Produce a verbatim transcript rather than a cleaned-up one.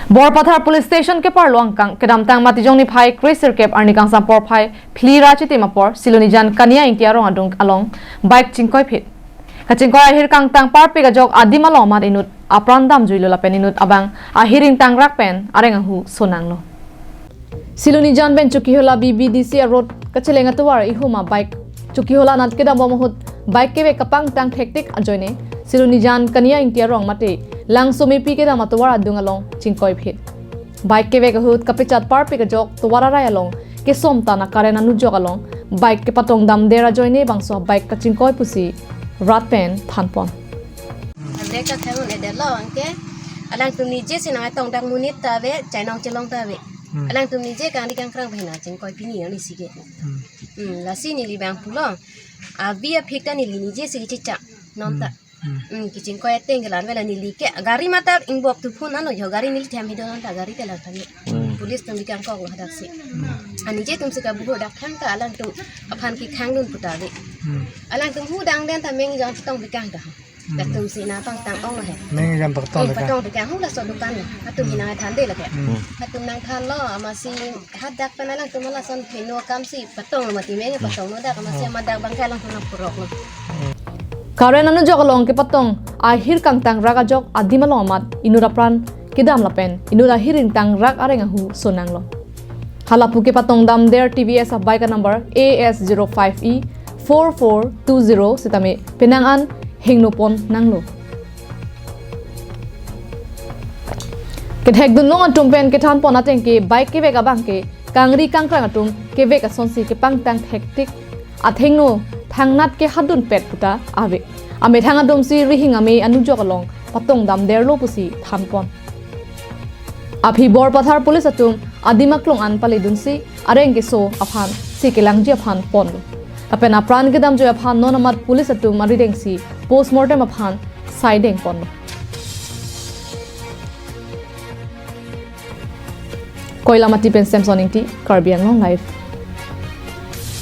Borpathar Police Station keparlo angkang, kedamtang Matijong niphai kre sirkep arni kangsam porphai phli ra chitim apor Silonijan Kania Ingti arong adung along bike chingkoiphit. Kachingkoi ahir kangtang parpik ajok adim along amat inut apran damjuilo lapen inut abang ahir ingtangrak pen areng ahu sonanglo. Silonijan pen Chokihola B B D C a-road kacheleng atovar ihum a-bike Chokihola anat kedambom ahut bike kevek kapangtang thektik ajoine Silonijan Kania Ingti arong mate Langsomepi kedam atovar adung along chingkoiphit. Bike kevek ahut kapachat parpik ajok tovar arai along kesomtan a-current anujok along bike kepatong damder ajoine bangso bike kachingkoi pusi rat pen thanpon. Ave kathang un edetlo anke alangtum nijesi nangtong dak monit ta ave, chainong chelong ta ave. Hmm. Alangtum nije kangdi kangkrang pen nangchingkoi pini anisike. Hmm. Hmm, lasi neli bang pulo. Avi aphik ta neli nijesi kechechak non ta. Hmm. Hmm, kachingkoi ateng ke la-an ave la neli ke gari mata ingbok tu phun ano jo gari neli them hido non ta gari ta lang than. Hmm. Police atum bikangkoklo hadaksi. Hmm. Anije atumsi kabuho dak thangta alangtum aphan kekhang dun puta ave. Hmm. Alangtum hu dang den ta meng jong chetong bikang ta. Hmm. Latumsi nangpangtang ong he. Meng jam patong Eh, bikang. Patong bikang hu laso dukan lo. Atum Hmm. hinang than de lake. Hmm. Atum nangthanlo amatsi hadak pen alangtum lason pheno akamsi patong mati meng Hmm. patong no dak amatsi Hmm. amat dak bang ke alangtum nangpuroklo. Current anujok along kepatong ahir kangtangrak ajok adim along amat inut apran kedam lapen inut ahir ingtangrak areng ahu sonanglo. Halapu kepatong damder T V S a-bike a-number A S zero five E four four two zero sitame penang an hingno pon nanglo. Kethek dunlong atum pen kethanpon ateng ke bike kevek abang ke kangri kangkrang atum kevek asonsi kepangtang thektik athengno thangnat kehadunpet puta ave. Amethang atumsi rihing ame anujok along patong damderlo pusi thanpon. Aphi Borpathar Police atum adim aklong an paledunsi areng keso aphansi kelangji aphan ponlo. Lapen apran kedamjui aphan non amat police atum aridengsi postmortem aphan saideng ponlo. Koilamati pen Samson Ingti, Karbi Anglong Live.